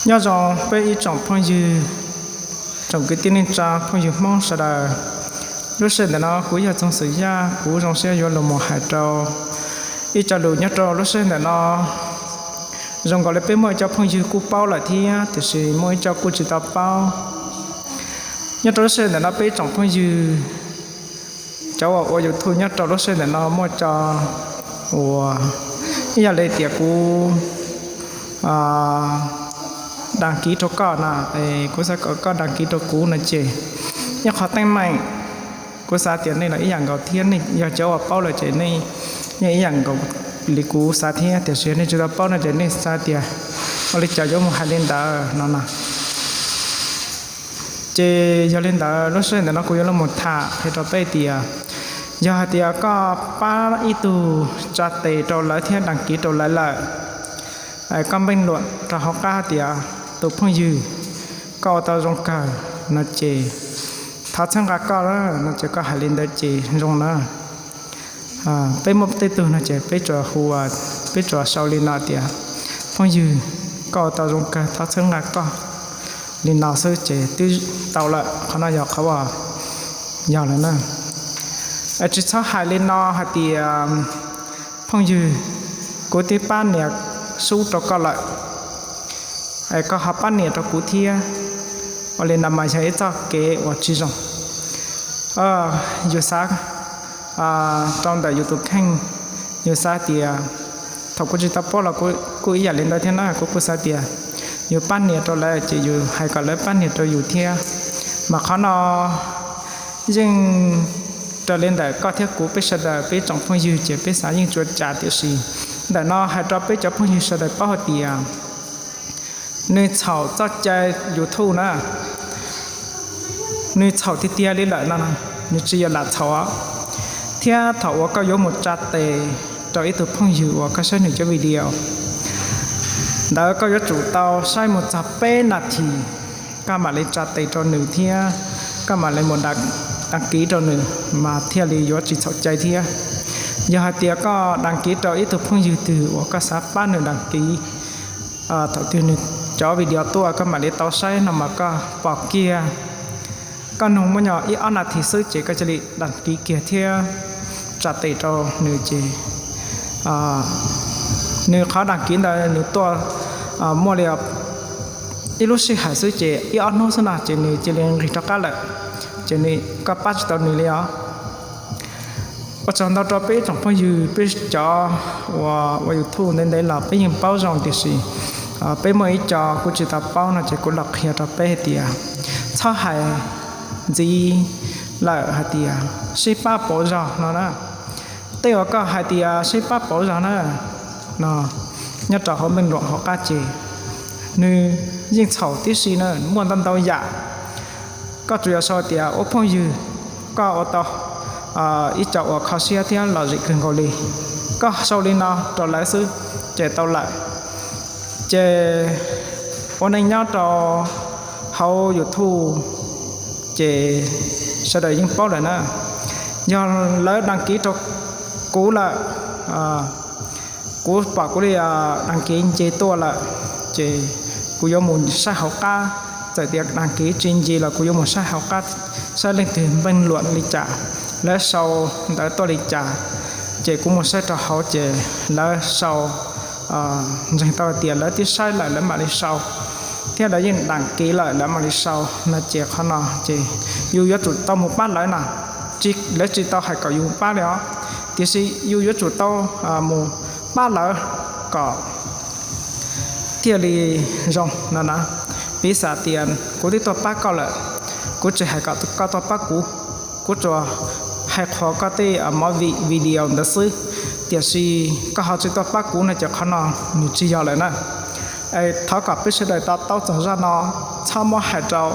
Nyob zoo peb ib tsoom phooj ywg, tsoom kwv tij neej tsa phooj ywg Hmoob sawv daws. Lub sij hawm ntawm no kuv yog Txoov Xwm Yaj, kuv zoo siab yuav los mus hais rau ib co lus nyob rau lub sij hawm ntawm no. Zoo nkaus li peb muaj ib co phooj ywg kuj paub lawm thiab, tiam sis muaj ib co kuj tsis tau paub. Nyob rau lub sij hawm ntawm no peb ib tsoom phooj ywg, cov uas ua YouTube nyob rau lub sij hawm ntawm no muaj co uas ib yam li tias kuv dag kiv rau koj na, kuv xav kom koj dag kiv rau kuv no ces, ib qho teeb meem, kuv xav tias nej los ib yam nkaus thiab, nej yog cov uas paub lawm ces nej yeej ib yam nkaus li kuv xav thiab, tiam sis nej tsis tau paub no ces nej xav tias ua li cas yuav mus hais li ntawd no na. Ces yog li ntawd lub sij hawm ntawm no kuv yuav los mus tham qhia rau peb tias, yog hais tias koj pab ib tug tsa tes rau lawv thiab dag kiv rau lawv lawm, koj npeej luam rau hauv qab tias tus phooj ywg, koj ua tau zoo kawg no ces thov txhawb nqa koj no ces koj hais li ntawd ces zoo na. Peb muaj tej tug no ces peb tsuas hu, peb tsuas sau li no tias, phooj ywg, koj ua tau zoo kawg, thov txhawb nqa koj, li no xwb ces twb tau lawm. Qhov no yog qhov uas yog lawm na. Tsis txhob hais li no hais tias, phooj ywg, kuv twb pab nias sub rau koj lawm, koj ho pab nias rau kuv thiab. Ua li no mas yog ib txoj kev uas tsis zoo. Yus xav rau ntawm yus tus kheej, yus xav tias, thaum kuv tsis tau paub los kuv kuj ib yam li ntawd thiab na, kuv kuj xav tias yus pab nias rau lawv ces yus hais kom lawv pab nias rau yus thiab. Mas qhov no yeej raws li ntawm koj thiab kuv peb sawv daws peb tsoom phooj ywg ces peb xav yeej tsuas cas, tiam sis ntawm no hais rau peb cov phooj ywg sawv daws paub hais tias nws txhaum txoj cai YouTube na, nws txhaum tiag tiag li lawm no, nws tsis yog lam txhaum. Thiab thaum uas koj yuav mus tsa tes rau ib tug phooj ywg uas koj saib nws cov video ntawd, koj yuav tsum tau saib mus txog peb nas this, koj mam li tsa tes rau nws thiab koj mam li mus dag kiv rau nws, mas thiaj li yuav tsis txhaum cai thiab. Yog hais tias koj dag kiv rau ib tug phooj ywg twg uas koj xav pab nws dag kiv, thaum twg nws cov video tuaj koj mam li tau saib no mas koj pom kiag, koj nug muaj nyog ib ob nas this xwb ces koj cia li dag kiv kiag thiab tsa tes rau nws ces nws qhov dag kiv ntawd nws tuaj muaj li ib lub sij hawm xwb ces ib ob hnub xwb no ces nws cia li nqis rov qab lawm, ces nws, koj pab tsis tau nws li os. Ua tsaug ntau rau peb ib tsoom phooj ywg, peb cov uas ua YouTube ntev ntev los peb yeej paub zoo, tiam sis peb muaj ib co kuj tsis tau paub no ces kuv los qhia rau peb hais tias txhob hais ntxiv lawm hais tias sib pab pauv zog no na. Tej uas koj hais tias sib pab pauv zog na, no, nyob rau hauv npeej luam hauv qab ces nws yeej txhaum tib si na, muaj ntau ntau yam. Koj tsuas yog sau tias ua phooj ywg, koj ua tau ib co uas kho siab thiab lom zem kawg nkaus li, koj sau li no rau lawv xwb ces tau lawm. Ces ua neej nyob rau hauv YouTube ces sawv daws yeej paub lawm na. Yog lawv dag kiv rau kuv lawm, kuv pom kuv li dag kiv nce tuaj lawm, ces kuv yuav mus saib hauv qab. Txawm tias dag kiv tsis nce los kuv yuav mus saib hauv qab, saib leej twg npeej luam li cas, lawv sau ntawv tuaj li cas, ces kuv mus saib rau hauv ces lawv sau, ntseeg tau tias lawv twb saib lawm lawv mam li sau, thiab lawv yeej dag kiv lawm lawv mam li sau no ces qhov no ces yus yuav tsum tau mus pab lawv na. Lawv tsis tau hais kom yus mus pab li os, tiam sis yus yuav tsum tau mus pab lawv kom thiaj li zoo no na. Piv xam tias kuv twb tuaj pab koj lawm, kuv tsis hais kom koj tuaj pab kuv, kuv tsuas hais qhuas koj tej movie video ntawd xwb, tiam sis koj ho tsis tuaj pab kuv no ces qhov no nws tsis yog lawm na. Thov kom peb sawv daws to taub txog zaj no, txhob muab hais rau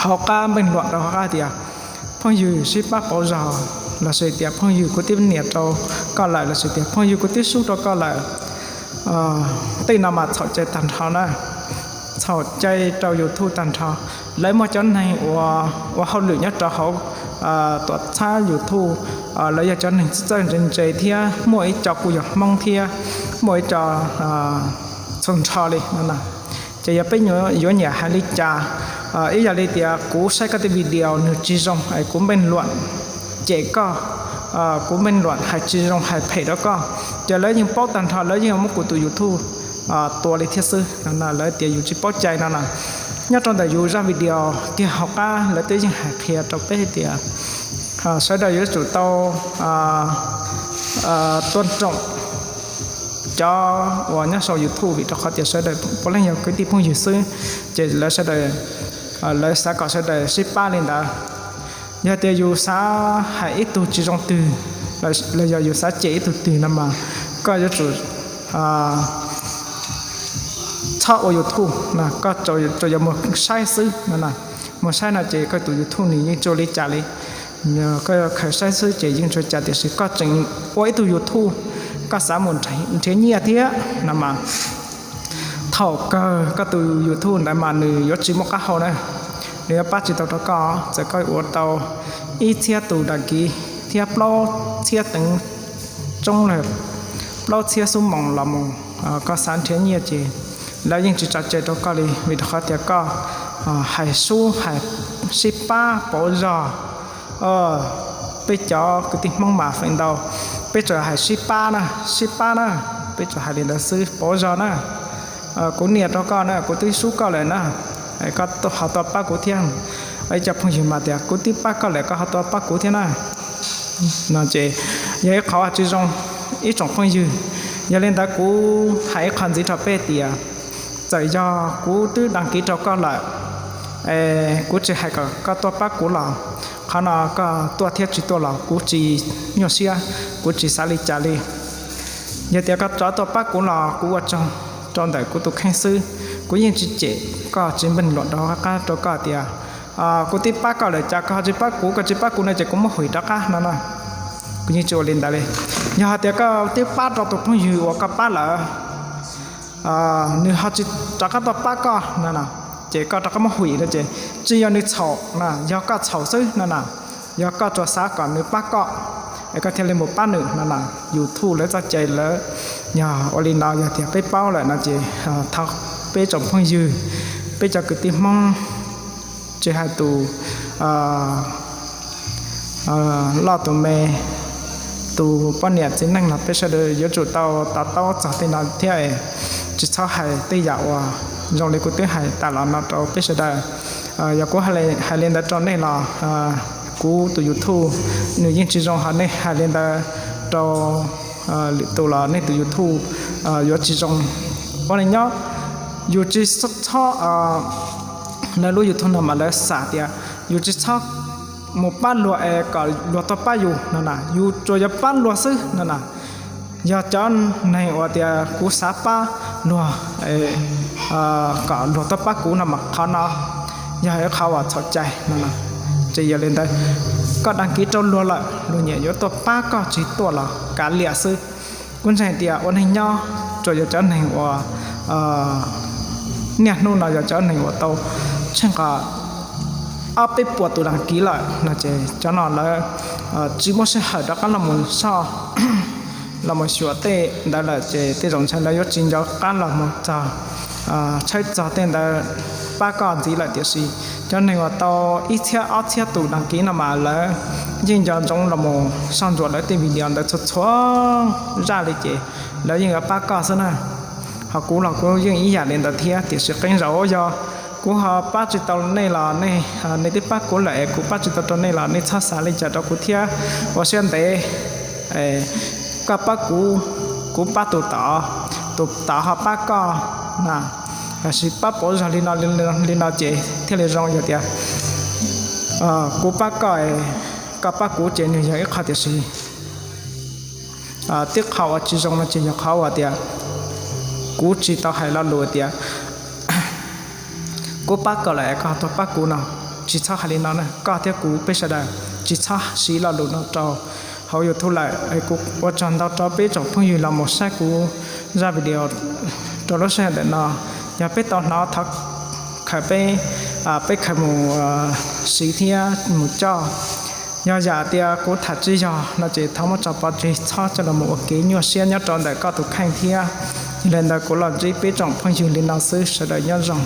hauv qab npeej luam rau hauv qab tias phooj ywg sib pab pauv zog, lossis tias phooj ywg kuv twb nias rau koj lawm, lossis tias phooj ywg kuv twb sub rau koj lawm. Tej no mas txhaum cai tag nrho na, txhaum cai rau YouTube tag nrho. Lawv muaj cov neeg uas ua hauj lwm nyob rau hauv tuam txhab YouTube, lawv yog cov neeg txawj txawj ntse ntse thiab muaj ib co kuj yog Hmoob thiab muaj ib co txhua nrho li no na. Ces yog peb yuav nyiam hais li cas, ib yam li tias kuv saib koj tej video nws tsis zoo es kuv npeej luam cem koj, kuv npeej luam hais tsis zoo hais phem rau koj, ces lawv yeej paub tag nrho, lawv yeej muab kuv tus YouTube tua li thiab xwb no na. Lawv tias yus tsis paub cai no na. Nyob rau ntawm yus zaj video kiag hauv qab lawv twb yeej hais qhia rau peb hais tias sawv daws yuav tsum tau tuaj room cov uas nyob saum YouTube, vim rau qhov tias sawv daws puav leej yog kwv tij phooj ywg xwb, ces lawv sawv daws, lawv xav kom sawv daws sib pab li ntawd. Yog tias yus xav hais ib tug tsis zoo twg, los yog yus xav cem ib tug twg no mas koj yuav tsum txhob ua YouTube no, koj tsuas yog mus saib xwb no na. Mus saib no ces koj tus YouTube nws yeej tsis ua li cas li. Koj khaws saib xwb ces yeej tsis ua cas, tiam sis koj tseem ua ib tug YouTube, koj xav mus nrhiav nyiaj thiab no mas thaum kawg koj tus YouTube ntawd mas nws yuav tsis muaj qab hau na. Nws yuav pab tsis tau rau koj, txawm koj ua tau ib txhiab tus đăng ký thiab plaub txhiab teev tsoob los plaub txhiab xub moos los mus, koj xav nrhiav nyiaj ces lawv yeej tsis tso tseg rau koj li, vim rau qhov tias koj hais sub hais sib pab pauv zog. Peb cov kwv tij Hmoob mas feem ntau peb tsuas hais sib pab na, sib pab na, peb tsuas hais li ntawd xwb pauv zog na. Kuv nias rau koj na, kuv twb sub koj lawm na, koj ho tuaj pab kuv thiab. Ib co phooj ywg mas tias kuv twb pab koj lawm koj ho tuaj pab kuv thiab na. No ces yog ib qhov tsis zoo ib tsoom phooj ywg. Yog li ntawd kuv hais ib qho ntxiv rau peb tias txawm yog kuv twb đăng ký rau koj lawm, kuv tsis hais kom koj tuaj pab kuv los qhov no koj tuaj thiab tsis tuaj los kuv tsis nyuaj siab, kuv tsis xav li cas li. Yog tias koj rov tuaj pab kuv los kuv ua tsaug rau ntawm kuv tus kheej xwb. Kuv yeej tsis cem koj, tsis npeej luam rov qab rau koj tias kuv twb pab koj lawm cas koj ho tsis pab kuv, koj tsis pab kuv no ces kuv muab hwm rov qab no na. Kuv yeej tsis ua li ntawd li. Yog hais tias koj twb pab rau tus phooj ywg uas koj pab lawm, nws ho tsis rov qab tuaj pab koj no na, ces koj rov qab muab hwm no ces tsis yog nws txhaum na, yog koj txhaum xwb no na. Yog koj tsuas xav kom nws pab koj es koj thiaj li mus pab nws no na. YouTube lawv txoj cai lawv yog ua li no, yog tias peb paub lawm no ces thov peb tsoom phooj ywg, peb cov kwv tij Hmoob, tsis hais tus loj tus me, tus poj niam txiv neej los peb sawv daws yuav tsum tau to taub txog tej no thiab, tsis txhob hais tej yam uas zoo li kuv twb hais tas los no rau peb sawv daws. Yog kuv hais li ntawd rau nej los kuv tus YouTube nws yeej tsis zoo, ho nej hais li ntawd rau lwm tus los nej tus YouTube yuav tsis zoo. Ua li nyob, yus tsis txhob, lawv lub YouTube no mas lawv xav tias yus tsis txhob mus pab luag es kom luag tuaj pab yus no na, yus tsuas yog pab luag xwb no na. Yog cov neeg uas tias kuv xav pab luag kom luag tuaj pab kuv no mas qhov no yog ib qhov uas txhaum cai no na. Ces yog li ntawd, koj đăng ký rau luag lawm luag nyiam yuav tuaj pab koj tsis tuaj los kav liam xwb. Kuv ntseeg tias ua neeg nyob tsuas yog cov neeg uas niaj hnub no yog cov neeg uas tau tsheej qhov ob peb puas tus đăng ký lawm no ces cov no lawv tsis muaj sij hawm rov qab los mus soj los mus xyuas tej ntawd lawm ces tej zaum ntshai lawv yuav tsis nco qab los mus txog tshawb txog tej ntawd pab koj ntxiv lawm. Tiam sis cov neeg uas tau ib txhiab ob txhiab tus đăng ký no mas lawv yeej nco ntsoov los mus soj ntsuam lawv tej video ntawd txhua txhua zaj li ces lawv yeej yuav pab koj xwb na. Ho kuv los kuv yeej ib yam li ntawd thiab, tiam sis qee zaum yog kuv ho pab tsis tau nej los nej, nej twb pab kuv lawm es kuv pab tsis tau rau nej los nej txhob xav li cas rau kuv thiab. Ua siab ntev, koj pab kuv, kuv pab tus tod, tus tod ho pab koj na. Tab sis pab pauv zog li no, li no ces thiaj li zoo. Yog tias kuv pab koj, koj pab kuv ces nws yog ib qho, tiam sis tib qho uas tsis zoo no ces yog qhov uas tias kuv tsis tau hais lo lus tias kuv pab koj lawm es koj tuaj pab kuv no. Tsis txhob hais li no na, koj thiab kuv peb sawv daws tsis txhob siv lo lus no rau hauv YouTube lawm. Kuv ua tsaug ntau rau peb tsoom phooj ywg los mus saib kuv zaj video rau lub sij hawm ntawm no. Yog peb tau hnov thov khaws peb, peb khaws mus siv thiab mus coj. Yog yam tias kuv tham tsis yog no ces thov muab tso pov tseg, txhob coj los mus ua kev nyuaj siab nyob rau ntawm koj tus kheej thiab Yog li ntawd kuv los ntsib peb tsoom phooj ywg li no xwb, sawv daws nyob zoo.